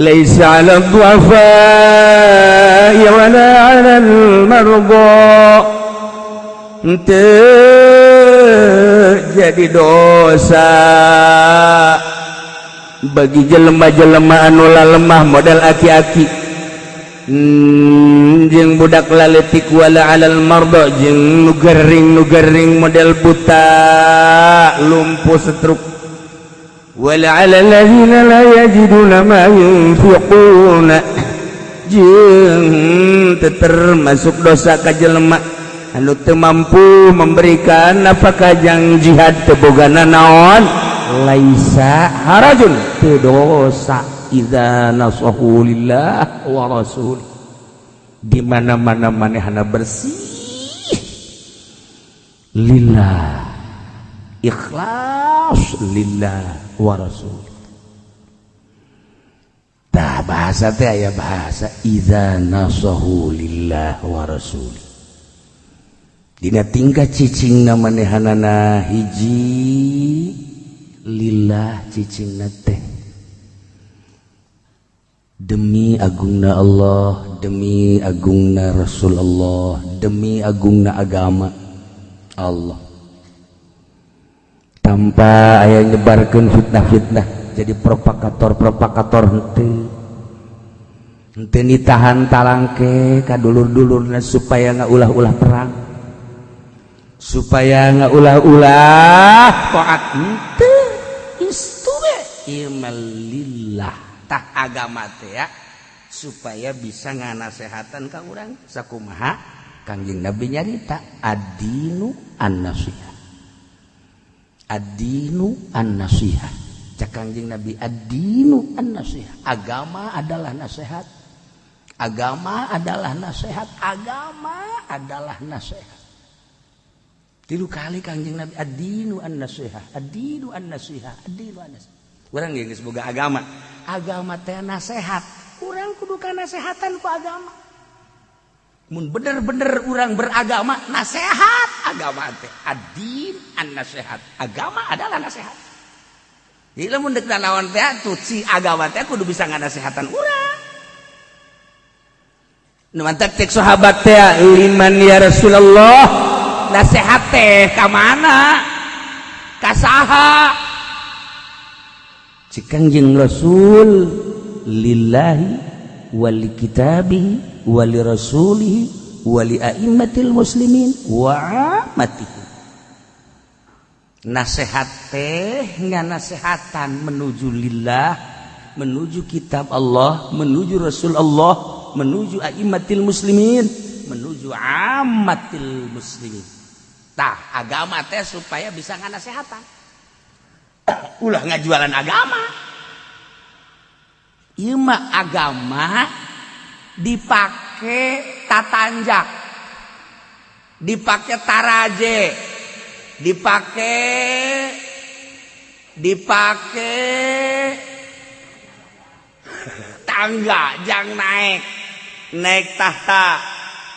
ليس على الضعفاء ولا على المرضى henteu jadi dosa bagi jelema-jelema anu lemah model aki-aki, jeung budak laletik, wala alal marda, jeung nu gering, nu gering model buta, lumpuh, stroke, wala alal ladzina la yajiduna ma yunfiquna, jeung teu termasuk dosa ka jelema anu teu mampu memberikan nafkah jang jihad, teu boga naon. Laisa harajun, teu dosa, idza nasahu lillah wa rasul. Di mana-mana manehna bersih lillah, ikhlas lillah wa rasul. Tah, bahasa teh aya bahasa idza nasahu lillah wa rasul. Dina tingkah cicingna manehanana hiji lillah, cicingna teh demi agungna Allah, demi agungna Rasul Allah, demi agungna agama Allah, tanpa aya nyebarkan fitnah-fitnah, jadi propagator-propagator henteu, henteu nitahan talangke ka dulur-dulurna supaya nggak ulah-ulah perang, supaya nggak ulah-ulah taat, henteu. Istu we ieu mah lillah. Tah, agama teh ya supaya bisa nganasehatan ka urang. Sakumaha Kangjeng Nabi nyarita, addinu an-nasihah, addinu an-nasihah. Cak Kangjeng Nabi, addinu an-nasihah, agama adalah nasihat, agama adalah nasihat, agama adalah nasihat. Tilu kali Kangjeng Nabi, addinu an-nasihah, addinu an-nasihah, addinu an-nasihah. Urang geus boga agama, agama teh nasihat, urang kudu nasehatan ku agama. Mun bener-bener urang beragama, nasihat agama teh, addin an-nasihat, agama adalah nasihat. Jadi lamun dek naon teh tuh si agama teh kudu bisa nganasehatan urang. Nu mantak cek sahabat teh, liman ya Rasulullah? Nasihat teh ka mana, ka saha? Cek Kangjeng Rasul, lillahi wali kitabihi wali rasulihi wali a'immatil muslimin wa amatihi. Nasihat teh nganasehatan menuju lillah, menuju kitab Allah, menuju Rasul Allah, menuju a'immatil muslimin, menuju amatil muslimin. Tah, agama teh supaya bisa nganasehatan, ulah ngajualan agama. Ieu mah agama dipake tatanjak, dipake taraje, dipake dipake tangga jang naik, naik tahta,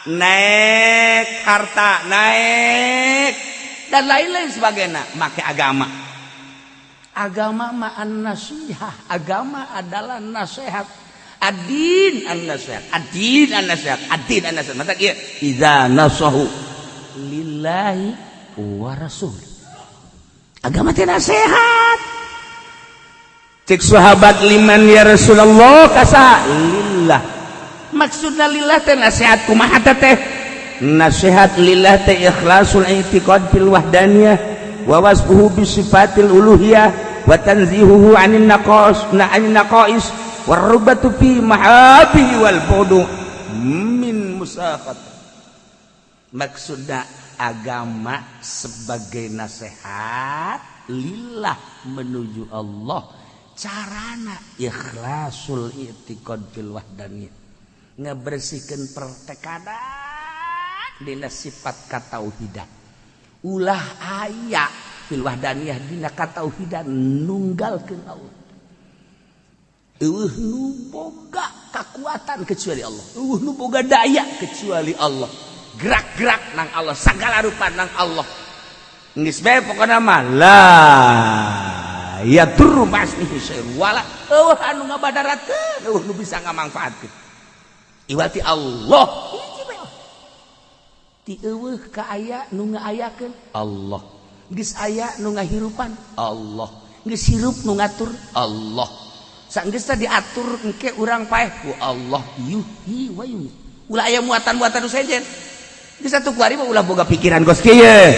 naik harta, naik dan lain-lain sebagainya. Make agama, agama mah an-nasihah, agama adalah nasihat. Addin an-nasihat, addin an-nasihat, addin an-nasihat. Mata ieu idza nasahu lillahi wa rasul, agama teh nasihat. Cek sahabat, liman ya Rasulullah? Ka saha? Lillah. Maksudna lillah teh nasihat kumaha teh? Nasihat lillah teh ikhlasul i'tiqad fil wahdaniyah wa wasfuhu bi sifatil uluhiyah wa tanzihuhu anin naqas na anin naqais warubatu fi mahabihi wal budu min musakhat. Maksudna agama sebagai nasihat lillah menuju Allah, carana ikhlasul i'tiqad fil wahdaniyah, ngebersihkan pertekadan dina sifat katauhidan, ulah aya fil wahdaniyah dina katauhidan, nunggalkeun Allah. Eueuh nu boga kekuatan kecuali Allah, eueuh nu boga daya kecuali Allah, gerak-gerak nang Allah, segala rupa nang Allah. Geus bae pokona mah la yadurru ma'asmihi syai'un wala euweuh anu ngabadaratkeun, euweuh nu bisa ngamangfaatkeun iwati Allah. Hiji bae ti euweuh ka aya nu ngaayakeun Allah, geus aya nu ngahirupan Allah, geus hirup nu ngatur Allah, sanggeus diatur engke urang paeh ku Allah. Yuhyi wa yumiit. Ulah aya muatan-muatan nu sejen. Geus satu kuari mah ulah boga pikiran kos kieu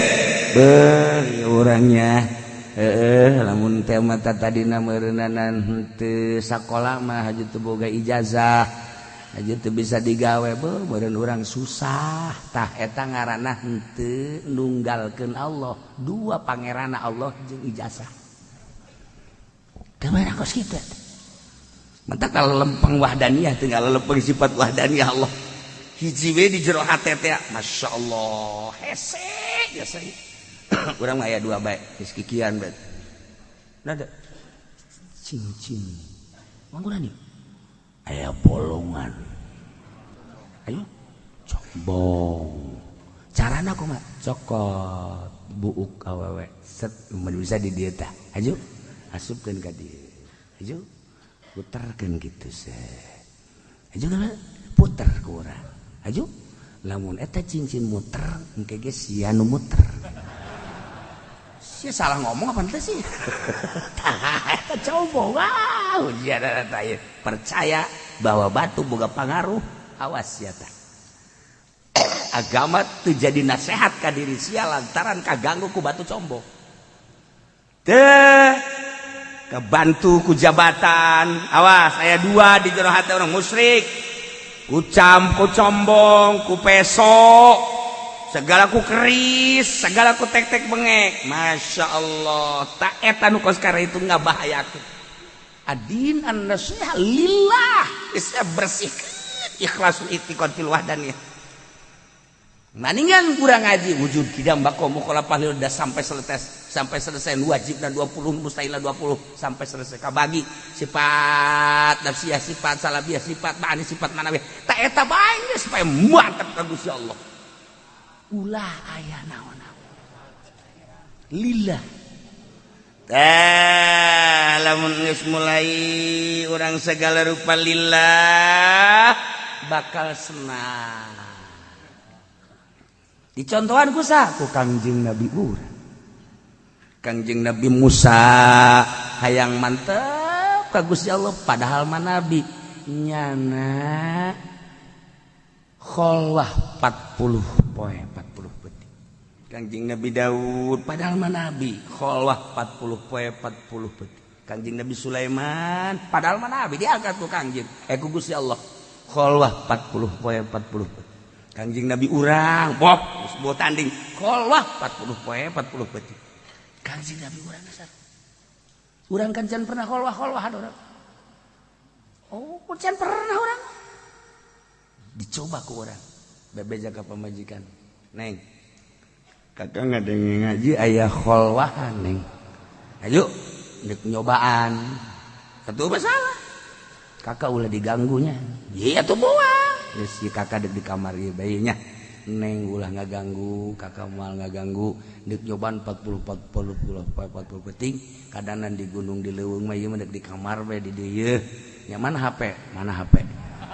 beuh urangnya. Heeh, lamun teh mata tadina meureunana henteu sakola mah, haju teu boga ijazah, haju teu bisa digawe, beuh meureun urang susah. Tah, eta ngaranna henteu nunggalkeun Allah. Dua pangeranna, Allah jeung ijazah. Teu meunang kos kitu. Mentak kalau lempeng wahdaniyah, tinggal lempeng sifat wahdaniyah Allah hiji we di jero hate teh. Masya Allah, hese biasa urang mah aya dua bae geus kikian bae. Nada cincin mangguran nih aya bolongan, ayo combong. Carana kumaha? Cokot buuk awewe set, mun bisa di dieu tah, aju asupkeun ka dieu, aju puterkeun kitu set, aju puter ku urang, aju. Lamun eta cincin muter, engke ge sia nu muter. Sia salah ngomong apa ente sih? Tah, eta coba. Wow, ujian eta ieu. Percaya bahwa batu boga pangaruh, awas sia tah. Agama teu jadi nasehat ka diri sia lantaran kaganggu ku batu combong. Teh kebantu ku jabatan, awas aya dua di jero hati orang musyrik. Ku cam, ku combong, ku peso, segala ku keris, segala ku tek-tek bengek. Masya Allah, tak eta nu kos itu nggak bahayakeun. Adin an nasiha lillah, geus bersihkeun ikhlasul i'tiqad fil wahdaniyah. Maningan kurang ngaji wujud kidam bako mukhalafah udah sampai selesai, sampai selesai wajib dan 20, mustahil 20, sampai selesai kabagi sifat nafsiyah, sifat salabiyah, sifat ma'ani, sifat manawiyah. Tak eta bae supaya mantap ka Gusti Allah. Ulah aya naon-naon lillah. Tah, lamun geus mulai urang segala rupa lillah, bakal senang. Dicontohan ku sa ku Kangjeng Nabi urang. Kangjeng Nabi Musa hayang mantep ka Gusti Allah, padahal mah nabi, nyana kholwah 40 poe 40 peuting. Kangjeng Nabi Daud, padahal mah nabi, kholwah 40 poe 40 peuting. Kangjeng Nabi Sulaiman, padahal mah nabi, diangkat ku Kangjeng ku Gusti Allah, kholwah 40 poe 40 peuting. Kangjeng Nabi urang boh geus boh tanding, kholwah 40 poe 40 peuting. Kangjeng Nabi urang dasar urang kan can pernah kholwah kholwahan urang. Oh, can pernah urang dicoba ku urang bebeja ka pamajikan, "Neng, kakak ngadenge ngaji aya kholwahan, Neng, ayo ndek nyobaan." Satu masalah, kakak ulah diganggunya. Iya tuh, buah geus si kakak dek di kamar ieu bae nya, Neng, ulah ngaganggu kakak, moal ngaganggu, dek nyobaan 40 40 40 peuting kadanan di gunung, di leuweung mah. Ieu mah dek di kamar bae di dieu nya. Mana HP? Mana HP?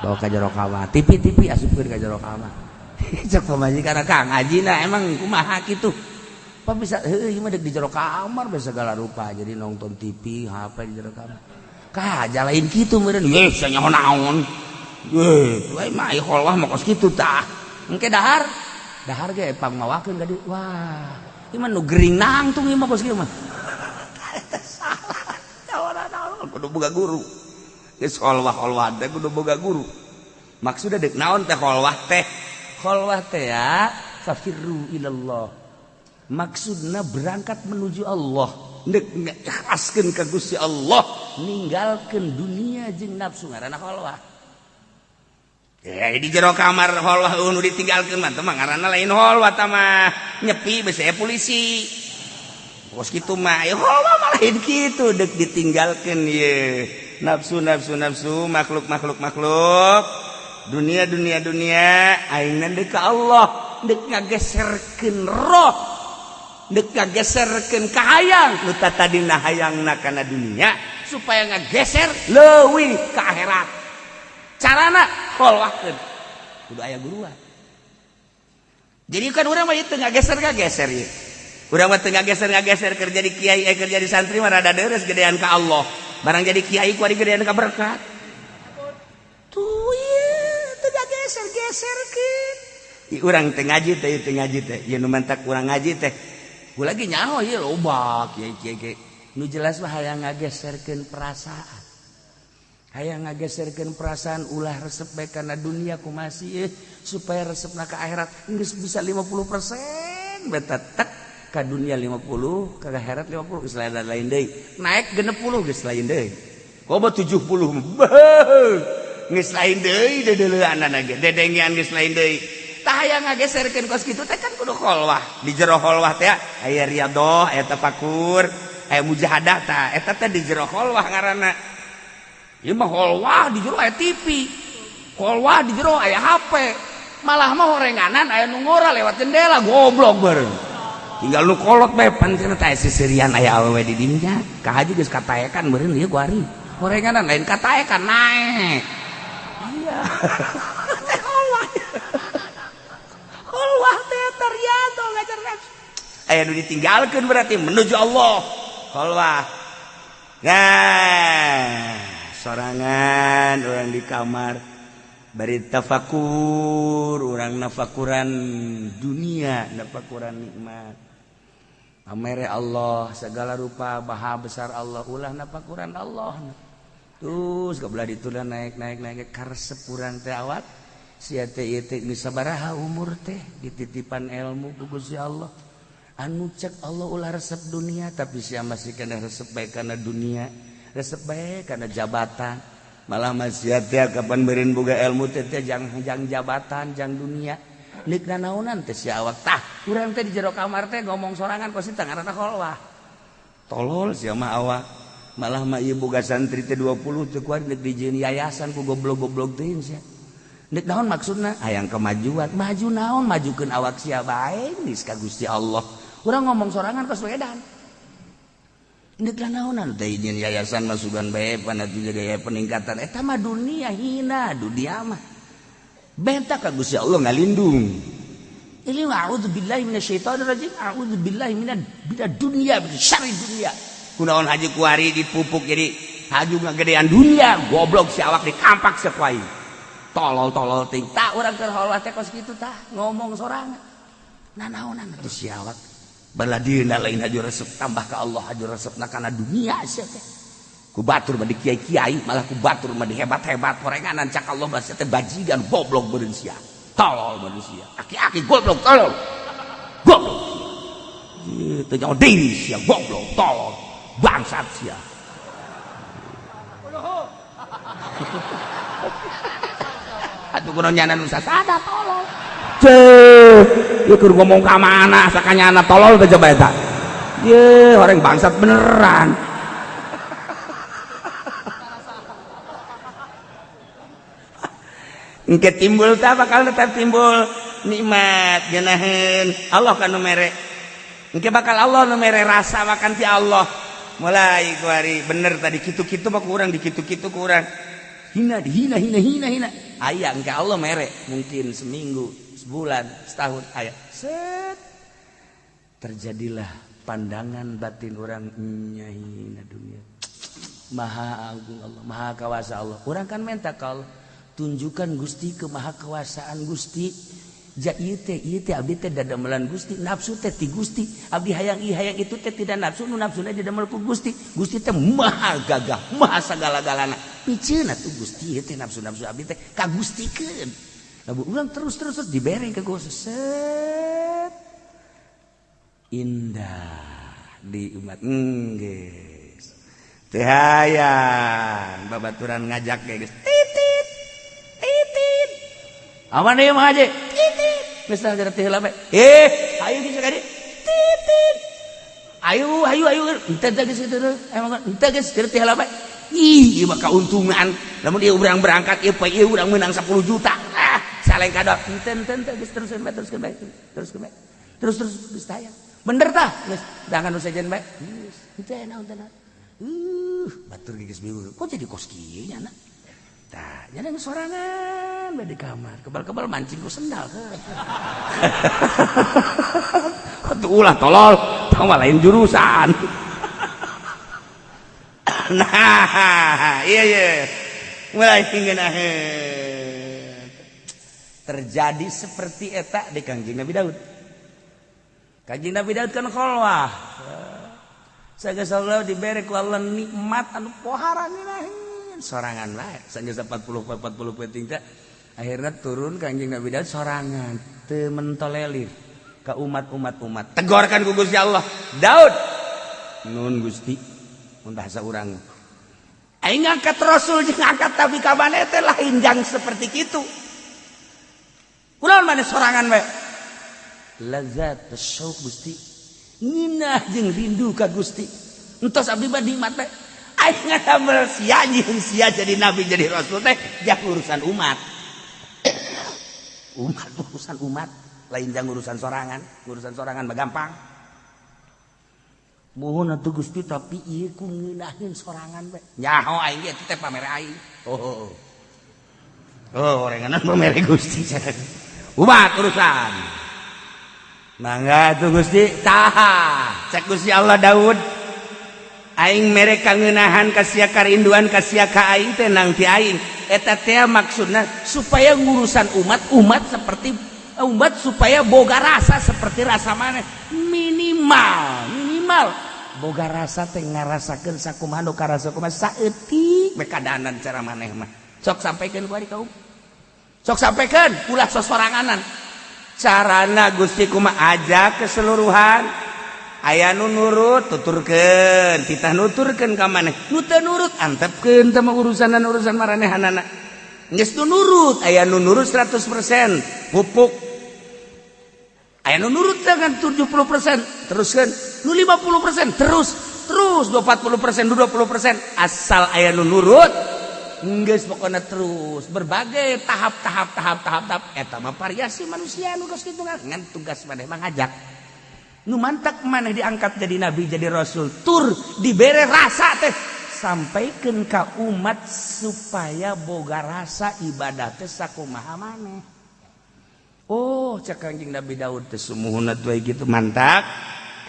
Bawa ka jero kamar. TV, TV asupkeun ka jero kamar. Cek pamajikan, "Kang, ngajina emang kumaha kitu? Apa bisa?" "Heueuh, ieu mah dek di jero kamar bae segala rupa, jadi nonton TV, HP di jero kamar." Kah lain kitu meureun ye, sia nyaho naon. Ye, we mah kholwah mah kos kitu tah. Engke dahar, dahar ge pang mawakeun ka dieu. Wah, ieu mah nu gering nangtung ieu mah kos kieu mah. Salah. Naon kudu boga guru. Geus kholwah-kholwah teh kudu boga guru. Maksudna dek naon teh kholwah teh? Kholwah teh ya fafirru ilallah. Maksudna berangkat menuju Allah. Ndek ngikhlaskeun ka Gusti Allah, ninggalkeun dunia jeung nafsu ngaranna kholwah. Ya, di jero kamar kholwah nu ditinggalkeun mah teh mah ngaranna lain kholwah, tah mah nyepi bese polisi. Kos kitu mah, ya kholwah mah lain kitu, dek ditinggalkeun ye. Nafsu, nafsu, nafsu, makhluk, makhluk, makhluk. Dunia, dunia, dunia, aingna deuk ka Allah, deuk ngageserkeun roh. Dek ngageserkeun ka hayang nu tadina hayangna kana dunia supaya ngageser leuwih ka akhirat. Carana kholwahkeun. Kudu aya guruan. Jadi kan urang mah ieu teu ngageser-ngageser ieu. Urang mah teu ngageser-ngageser keur jadi kiai, keur jadi santri mah rada deres gedean ka Allah. Barang jadi kiai ku gedean ka berkat. Tuh ieu teu ngageser-geserkeun. Urang teu ngaji teh, teu ngaji teh. Ieu nu mantak urang ngaji teh. Gua lagi nyaho ieu loba kiai-kiai ge. Nu jelas mah hayang ngageserkeun perasaan. Hayang ngageserkeun perasaan ulah resep bae kana dunia kumasi supaya resepna ka akhirat geus bisa 50% beta tek ka dunia 50 ka akhirat 50 geus lain deui. Naik 60 geus lain deui. Komo 70 geus lain deui deudeuleunana ge dedengean geus lain deui. Tah hayang ngageserkeun kos kitu teh kan kudu kholwah. Di jero kholwah teh aya riyadhah, aya tafakur, aya mujahadah tah eta teh di jero kholwah ngaranna. Ieu mah kholwah di jero aya TV, kholwah di jero aya HP, malah mah horenganan aya nu ngora lewat jendela, goblok bareng. Tinggal nu kolot bae pan cenah teh sisirian aya awewe di dinya, ka haji geus kataekan meureun ieu ku ari. Horenganan lain kataekan naek. Iya. Teh kholwah. Kholwah teh riyadhah ngajar nafsu. Aya nu ditinggalkeun berarti menuju Allah. Kholwah. Nah, sorangan orang di kamar bari tafakur, orang nafakuran dunia, nafakuran nikmat. Amere Allah segala rupa maha besar Allah, ulah nafakuran Allah. Terus kebelah ditulah naik naik naik karesep urang teh awak sia teh ieu teh geus sabaraha umur teh dititipan ilmu ku Gusti Allah. Anu cek Allah ulah resep dunia tapi sia masih kena resep bae kana dunia. Resep bae karena jabatan, malah masih teh kapan beureun boga ilmu teh teh jang jang jabatan jang dunia neuk nanaonan teh si awak. Tah urang teh di jero kamar teh ngomong sorangan kos teh ngaranna kholwah. Tolol sia mah awak, malah mah ieu boga santri teh 20 teh kuari neuk dijieun yayasan ku goblok-goblok teuing sia. Neuk naon maksudna? Hayang kemajuan. Maju naon? Majukeun awak sia bae geus ka Gusti Allah. Urang ngomong sorangan kos wedan. Ndek naonan teh izin yayasan masukan bae pan atuh jadi peningkatan eta mah dunia, hina dunia mah. Benta ka Gusti Allah ngalindung. Ini a'udzubillahi minasyaitonir rajim, a'udzubillahi minad dunya min syarri dunya. Kunaon haji kuari dipupuk jadi haju ngagedean dunia, goblok si awak dikampak sakuai. Tolol-tolol ting. Tah urang keur kholwah teh kos kitu tah ngomong sorangan. Nanaonan atuh si awak. Baladina lain haju resep tambah ke Allah, haju resep na kana dunia sia teh. Ku batur mah di kiai-kiai, malah ku batur mah di hebat-hebat horenganan cak Allah mah sia teh bajigan goblok beureun sia. Tolol manusia. Aki-aki goblok tolol. Goblok. Ieu teu nyaho deui sia goblok tolol. Bangsat sia. Atuh kuno nyana nu sasada tolol. Ceuh, ieu keur ngomong ka mana sakanyana tolol teh coba eta. Ye, orang bangsat beneran. Engke timbul tah bakal tetap timbul nikmat geunaheun Allah kan nu mere. Engke bakal Allah nu mere rasa makan ti Allah. Mulai kuari bener tadi kitu-kitu mah kurang dikitu-kitu kurang. Hina dihina hina hina hina. Aya engke Allah mere mungkin seminggu, sebulan, setahun aya. Set. Terjadilah pandangan batin orang nyahina dunia. Maha agung Allah, maha kawasa Allah. Orang kan minta ka Allah, tunjukkan Gusti kemahakawasaan Gusti. Ja ieu teh abdi teh dadamelan Gusti, nafsu teh ti Gusti. Abdi hayang ieu hayang itu teh tidak nafsu, nu nafsuna didamel ku Gusti. Gusti teh maha gagah, maha sagala-galana. Piceun atuh Gusti ieu teh nafsu-nafsu abdi teh ka Gustikeun. Lamun urang terus terus terus dibere ke Gusti. Set. Indah di umat geus. Teu hayang babaturan ngajak ge geus. Titit. Titit. Aman ieu mah haji. Titit. Geus teh heula bae. Ayo geus ka dieu. Titit. Ayo ayo ayo henteu teh geus kitu emang henteu geus teh heula bae. Ih, ieu mah kauntungan. Lamun ieu urang berangkat ieu poe ieu urang meunang 10 juta. Ah, saleng kadot. Henteu henteu geus teruskeun bae teruskeun bae. Teruskeun bae. Terus terus geus tayang. Bener tah, geus jangan nu sejen bae. Geus, teu naon teh. Batur geus bingung. Kok jadi kos kieu nya na? Tah, nya sorangan bae di kamar. Kebal-kebal mancing ku sendal. Atuh ulah tolol, tong mah lain jurusan. Nah, iya. Mulai ngeunaheun. Terjadi seperti eta di Kangjeng Nabi Daud. Kangjeng Nabi Daud kan kholwah. Sageus Allah dibere ku Allah nikmat anu pohara ngeunaheun. Sorangan bae. Sageus 40 40 peuting teh akhirnya turun Kangjeng Nabi Daud sorangan, teu mentolelir ke umat-umat umat. Tegorkan ku Gusti Allah. Daud. Nun Gusti, mun bahasa urang. Aing ngangkat rasul jeung ngangkat nabi ka maneh teh lain jang seperti kitu. Kunaon maneh sorangan bae? Lazat syauq Gusti. Nginah jeung rindu ka Gusti. Entos abdi mah nikmat bae. Aing ngadamel sia jeung sia jadi nabi jadi rasul teh jang urusan umat. Umat, urusan umat lain jang urusan sorangan. Urusan sorangan mah gampang. Mohon atuh Gusti, tapi ieu ku ngeunaheun sorangan bae. Nyaho aing ge teh pamere aing. Oh. Oh, orenganan pamere Gusti. Umat urusan. Mangga tuh Gusti, tah. Cek Gusti Allah, Daud. Aing mere kangeunahan ka sia, karinduan ka sia ka aing teh nang ti aing. Eta teh maksudna supaya ngurusan umat, umat seperti umat supaya boga rasa seperti rasa maneh, minimal minimal boga rasa teh ngarasakeun sakumaha nu karasa kumaha saeutik we kadanan cara maneh mah. Sok sampaikan ku ari kaum, sok sampaikan, ulah sosoranganan. Carana Gusti kumaha? Ajak keseluruhan. Aya nu nurut, tuturkeun, titah nuturkeun ka maneh. Nu teu nurut, antepkeun, teh mah urusanan urusan maranehanana. Geus nu nurut, aya nu nurut 100% pupuk, aya nu nurut dengan 70%, teruskeun. Nu 50% terus, terus 40%, 20%, asal aya nu nurut geus pokokna terus berbagai tahap tahap tahap tahap tahap. Eta mah variasi manusia nu geus kitu. Ngan tugas maneh mah ngajak. Nu mantak maneh diangkat jadi nabi, jadi rasul, tur dibere rasa teh sampaikan ka umat supaya boga rasa ibadah teh sakumaha maneh. Oh, cek Kanjeng Nabi Daud teh sumuhun atuh gitu. Mantak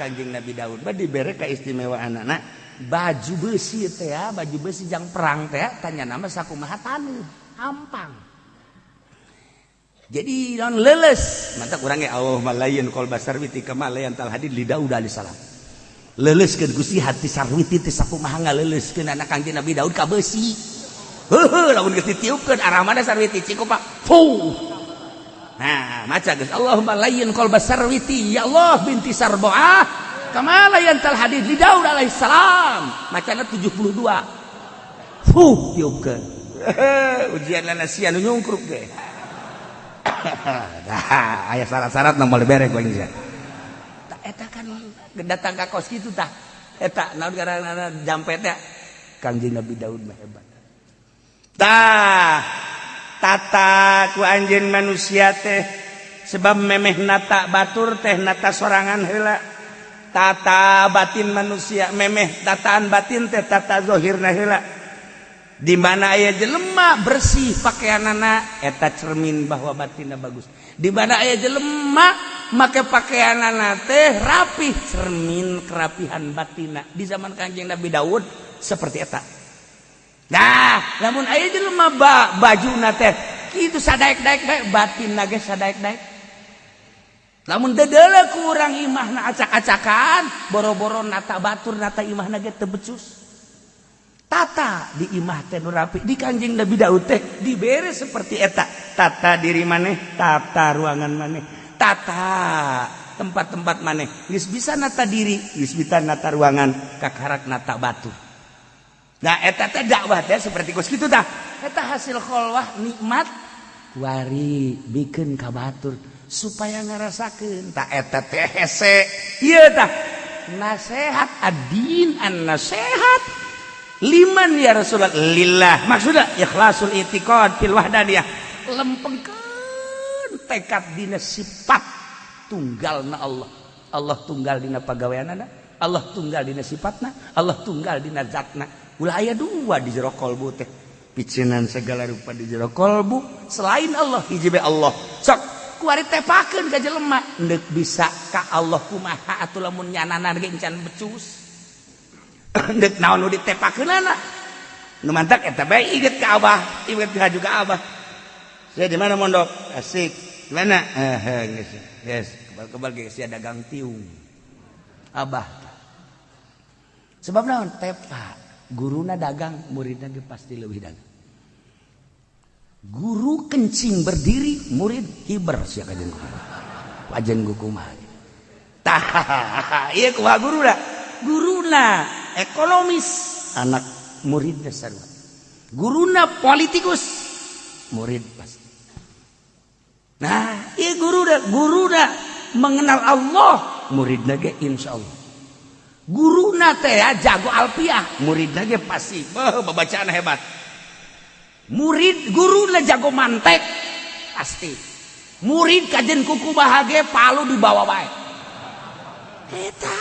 Kanjeng Nabi Daud mah dibere keistimewaan anak baju besi teh ya, baju besi jang perang teh, tanya nama sakumaha taneuh hampang jadi non leles. Mantak urang ge Allahumma layyin qalba sarwiti kama layyantal hadid li Daud alaihi salam. Leleskeun Gusti hati sarwiti teh sakumaha ngaleleskeun anak Kangjeng Nabi Daud ka besi. Heuheuh, lamun geus ditiupkeun arah mana sarwiti cik Pak? Fuh. Nah, maca geus Allahumma layyin qalba sarwiti ya Allah binti Sarbaah kama layyantal hadid li Daud alaihi salam. Macana 72. Fuh, tiupkeun. Ujian lana sia nu nyungkruk ge. Dah, aya syarat-syarat nu moal bere ku aing sia. Eta kan datang ka kos kitu tah. Eta naon garana jampe teh? Kangjeng Nabi Daud mah hebat. Tah, tata ku anjeun manusia teh sebab memeh nata batur teh nata sorangan heula. Tata batin manusia memeh tataan batin teh tata zahirna heula. Di mana aya jelema bersih pakaianana, eta cermin bahwa batinna bagus. Di mana aya jelema make pakaianana teh rapih, cermin kerapihan batina. Di zaman Kanjeng Nabi Daud seperti eta. Nah, namun aya jelema bajuna teh kitu sadaek-daek bae, batinna ge sadaek-daek. Lamun dedeule ku urang imahna acak-acakan, boro-boro nata batur, nata imahna ge teu becus. Tata di imah teh nu rapi. Di Kanjeng Nabi Daud teh dibere seperti eta, tata diri maneh, tata ruangan maneh, tata tempat-tempat maneh. Geus bisa nata diri, geus bisa nata ruangan, kakarak nata batu. Nah, eta teh dakwah teh seperti kos kitu tah. Eta hasil kholwah nikmat kuari bikin ka batur supaya ngarasakeun. Tah, eta teh hese ieu tah nasehat adin an nasehat liman ya Rasulullah? Lillah, maksudnya ikhlasul i'tiqad fil wahdaniyah, lempengkeun tekad dina sifat tunggalna Allah. Allah tunggal dina pagaweanana, Allah tunggal dina sifatna, Allah tunggal dina zatna. Ulah aya dua di jero kolbu teh. Picinan segala rupa di jero kolbu selain Allah hiji bae Allah. Sok kuari tepakeun ka jelema endek bisa ka Allah kumaha atuh lamun nyanana ge encan becus. Endek naon nu ditepakeunana? Nu mantak eta bae inget ka Abah, inget ka juga Abah. Saya di mana mondok? Asik. Di mana? Eh, geus. Yes, kebal-kebal geus sia dagang tiung. Abah. Sebab naon? Tepa. Guruna dagang, muridna ge pasti lebih dagang. Guru kencing berdiri, murid hiber sia kajen kumaha. Wajan kumaha. Tah, ieu kumaha guruna? Guruna ekonomis, anak muridnya sarua. Guruna politikus, murid pasti. Nah, iya guruna mengenal Allah, muridna ge insyaallah. Guruna teh ya, jago alfiah, muridna ge pasti beuh babacaan hebat. Murid guruna jago mantek pasti. Murid kajen kuku bahagia palu dibawa bae. Eta,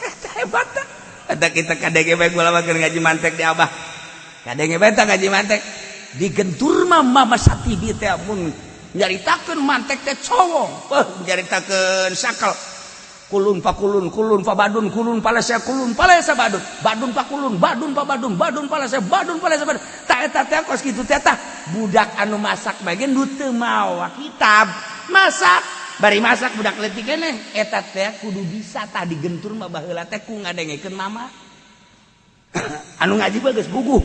eta hebat tah. Eta kita kadenge bae gula keur ngaji mantek di Abah. Kadenge bae tah ngaji mantek. Digentur mah Mama Satibi teh mun nyaritakeun mantek teh cowong. Beuh nyaritakeun sakal. Kulun pakulun, kulun pabadun, kulun palesa, kulun palesa badun, badun pakulun, badun pabadun, badun palesa, badun palesa badun. Tah eta teh kos kitu teh tah budak anu masak bae ge nu teu mawa kitab. Masak, bari masak budak leutik keneh eta teh kudu bisa tah digentur mah baheula teh ku ngadengekeun mama. Anu ngaji mah geus buguh.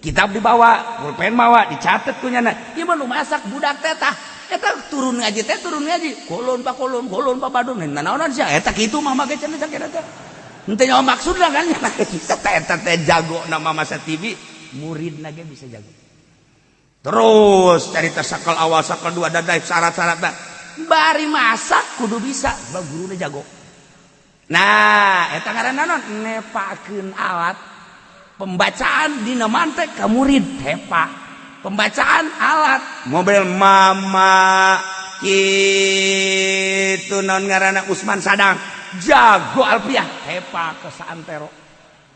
Kitab dibawa, pulpen mawa, dicatet ku nyana. Ieu mah nu masak budak teh tah eta turun ngaji teh turun ngaji kulun pa kulun kulun pa badun nanaonan sia eta kitu mama ge cenah sakira teh henteu nyawa maksudna kan eta eta teh jago na Mama Satibi, muridna ge bisa jago. Terus carita sakal awal, sakal dua, dadai syarat-syarat bari masak kudu bisa sebab guruna jago. Nah, eta ngaranna naon? Nepakeun alat pembacaan dina mantek ka murid tepa. Pembacaan alat mobil mama kitu naon ngaranna Usman Sadang jago alfiah tepa ke saantero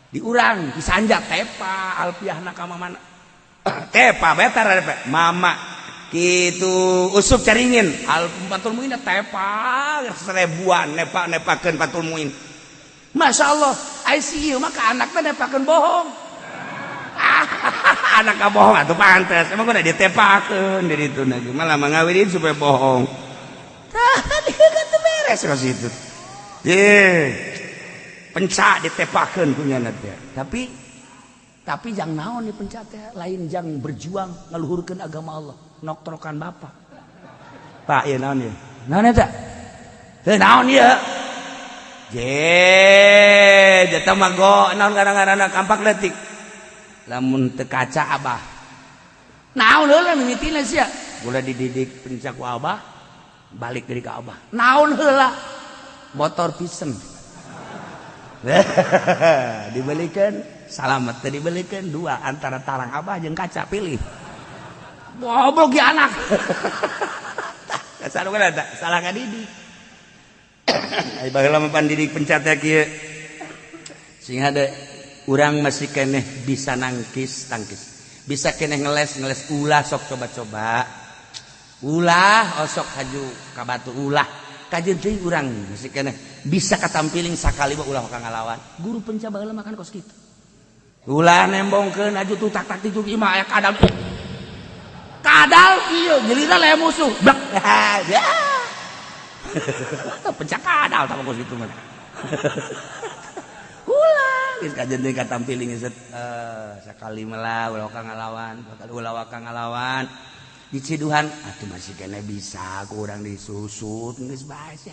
di urang di Sanja tepa alfiah na ka mana tepa betar mama kitu Usup Caringin al Fathul Muin tepa seribuan nepa nepakeun Fathul Muin. Masya Allah, ICU maka anaknya nepakeun bohong, anak bohong atau pantes emang udah ditepakeun dari itu lagi malah mangawinin supaya bohong. Tah kan beres ke situ. Ye, pencak ditepakeun punya teh, tapi jang naon nih pencak teh? Lain jang berjuang ngeluhurkeun agama Allah, noktrokan bapak. Pak, ieu naon ieu? Naon eta teu naon ieu? Je, jatah mah go naon ngaran-ngaranna kampak leutik lamun teu kaca Abah naon heula mimitina sia gula dididik pencak ku Abah balik dari ka Abah naon heula motor pisen dibelikan salamet teu dibelikan dua antara tarang Abah jeung kaca pilih goblok ya anak. Salah kan eta salah ngadidik. Ai baheula mah pandidik pencak teh kieu sing hade urang masih keneh bisa nangkis tangkis, bisa keneh ngeles ngeles. Ulah sok coba-coba, ulah osok haju ka batu, ulah kajeun teuing. Urang masih keneh bisa katampiling sakali mah ulah ka ngalawan guru pencak baheula makan kos kitu. Ulah nembongkeun aju tuh tak tak itu imah aya kadal kadal ieu giliran aya musuh blek ya pencak kadal tah kos kitu mah. Ulah geus kajeun deui katampiling set sakali mah ulah ka ngalawan, ulah waka ngalawan diciduhan atuh masih kene bisa kurang disusut geus bae sih.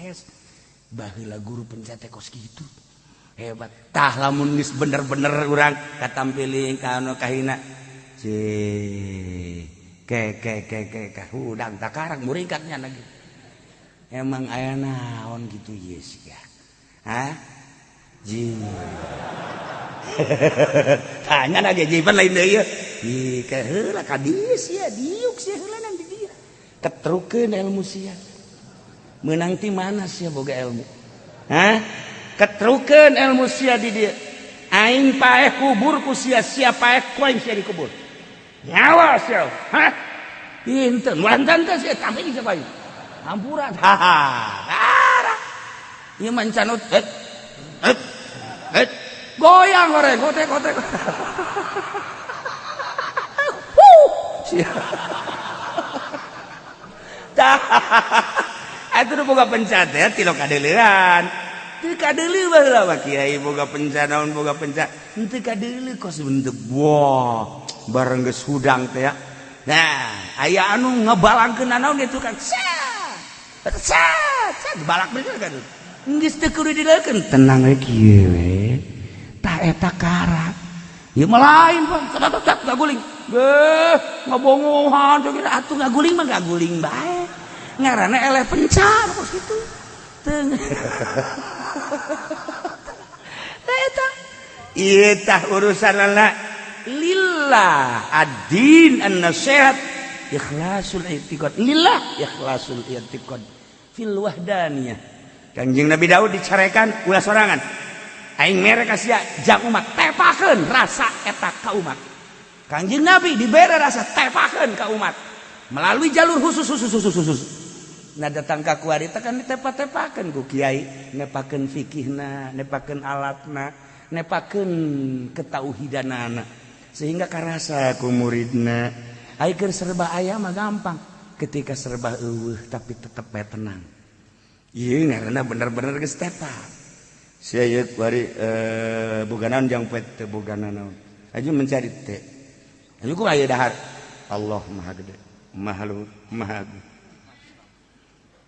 Baheula guru pencak teh kos kitu hebat tah. Lamun geus bener-bener urang katampiling ka anu kahina ci ke ke ke ke ke hudang takarang muringkatnya lagi emang aya naon gitu yes ya. Hah ji tanya lagi jipan lain deui ieu ih ke heula ka dieu sia diuk sia heula di dieu ketrukeun ilmu sia meunang ti mana sia boga ilmu. Hah? Ketrukeun ilmu sia di dieu. Aing paeh kubur ku sia, sia paeh ku aing sia dikubur. Nyawa sia. Hah? Pinten wantan teh sia tapi di siapa? Hampura. Haha. Ieu mancanut. Het. Het. Het. Goyang goreng, gotek gotek. Huh. Sia. Tah. Atuh boga pencat ya ti kadeuleuan. Teu kadeuleu baheula mah kiai boga penca naon boga penca. Henteu kadeuleu kos bentuk. Wah, bareng geus hudang teh ya. Nah, aya anu ngebalangkeun naon itu kan. Sat. Sat, sat balak bener kan. Geus teu kudu dileukeun, tenang we kieu we. Tah eta karak. Ieu mah lain, Pak. Tetep tetep ngaguling. Beuh, ngabongohan atuh ngaguling mah ngaguling bae. Ngaranna eleh pencar kos kitu. Teu. Tah eta. Ieu tah urusanana lillah ad-din an-nasihat ikhlasul i'tiqad lillah ikhlasul i'tiqad fil wahdaniyah. Kanjeng Nabi Daud dicarekan ulah sorangan. Aing mere ka sia jang umat tepakeun rasa eta ka umat. Kanjeng Nabi dibere rasa tepakeun ka umat melalui jalur khusus khusus khusus khusus. Nah datang ka kuari teh kan ditepa-tepakeun ku kiai, nepakeun fikihna, nepakeun alatna, nepakeun ketauhidanana sehingga karasa ku muridna. Ai keur serba aya mah gampang, ketika serba eueuh tapi tetep bae tenang. Ieu ngaranna bener-bener geus tepa. Sia ieu kuari boga naon jang poe teu boga naon. Aju mencari teh. Aju kumaha ieu dahar? Allah Maha Gede, Maha Luhur, Maha Agung.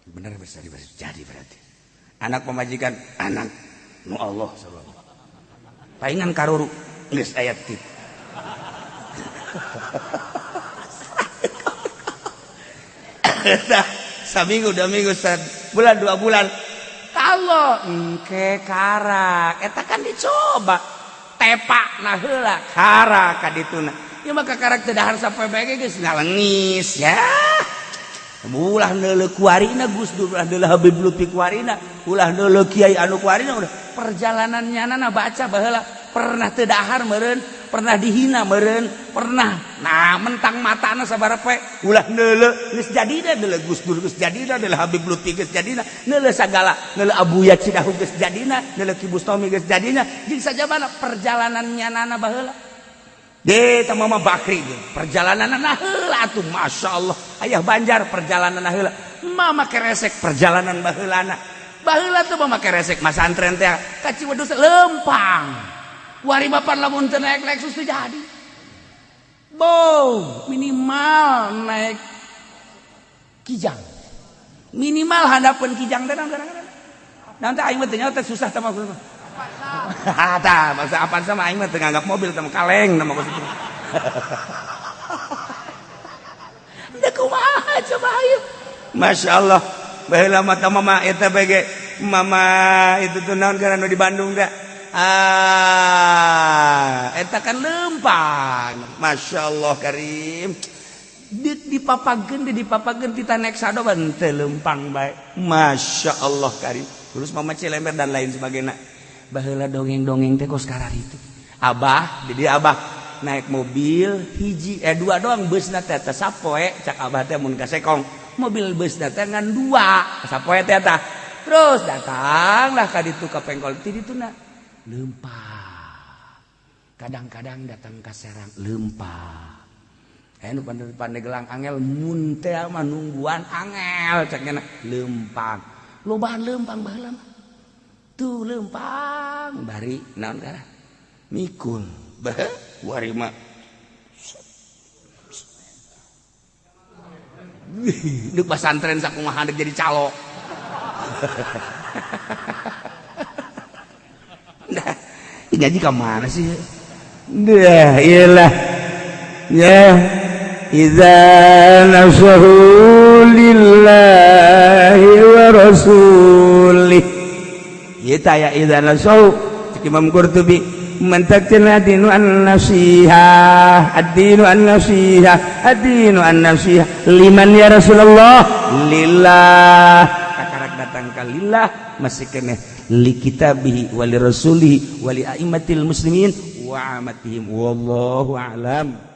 Bener bisa jadi berarti. Anak pemajikan anak nu Allah sabab. Paingan karuru geus aya tip. Tah saminggu dua minggu bulan dua bulan kalau engke karak eta kan dicoba tepak nah heula karak ka dituna. Ieu mah kakarak teu dahar sampai bae geus ngalengis ya. Ulah neuleuh kuarina Gus Dur, ulah neuleuh Habib Lutfi kuarina, ulah neuleuh kiai anu kuarina, udah perjalanannya nana baca baheula pernah teu dahar meureun, pernah dihina meureun, pernah nah mentang matana sabaraha poe, ulah neuleuh geus jadina neuleuh Gus Dur geus jadina, neuleuh Habib Lutfi geus jadina, neuleuh sagala, neuleuh Abuya Cidahu geus jadina, neuleuh Ki Bustomi geus jadina, jeung sajabana perjalanannya nana baheula. Deh, Mama Bakri perjalanan heula atuh Masya Allah. Ayah Banjar perjalanan heula. Mama keresek perjalanan baheulana. Baheula tuh mama keresek masantren teh ka Ciwedus lempang. Wari bapan lamun teu naik Lexus teu jadi. Bow, minimal naik Kijang. Minimal handapeun Kijang teh naon kadang-kadang. Nanti aing mah teu nyaho teh susah teh mah. Tah, bangsa apaan sama aing mah teu nganggap mobil teh kaleng nama kos itu. Teu kumaha coba ayo. Masya Allah. Baheula mah teh mama eta bege mama itu tuh naon karena di Bandung da. Ah, eta kan lempang. Masya Allah Karim. Dipapageun dipapageun tita naik sado ban teu lempang bae. Masya Allah Karim. Terus mama Cilember dan lain sebagainya. Baheula dongeng-dongeng teh kos karar itu. Abah, jadi abah naik mobil hiji dua doang busna teh teh sapoe cak abah teh mun ka Sekong. Mobil busna teh ngan dua sapoe teh tah. Terus datanglah ka ditu ka pengkol ti dituna lempah. Kadang-kadang datang ka Serang lempah. Anu Pandeglang angel mun teh mah nungguan angel cak nya lempang. Lobaan lempang baheula mah. Tuh lempang bari naon karah mikul bah wari mah deuk pasantren sakumaha deuk jadi calo. Nah, ngaji ka mana sih? Dah, iyalah. Ya, idza nasahu lillahi wa rasulih. Ieu tah ya idza nasahu cek Imam Qurtubi mantakna dinu an-nasihah, ad-dinu an-nasihah, ad-dinu an-nasihah liman ya Rasulullah? Lillah. Kakarak datang ka lillah masih keneh Li kitabihi wa li rasulihi wa li a'immatil muslimin wa amatihim. Wallahu a'lam.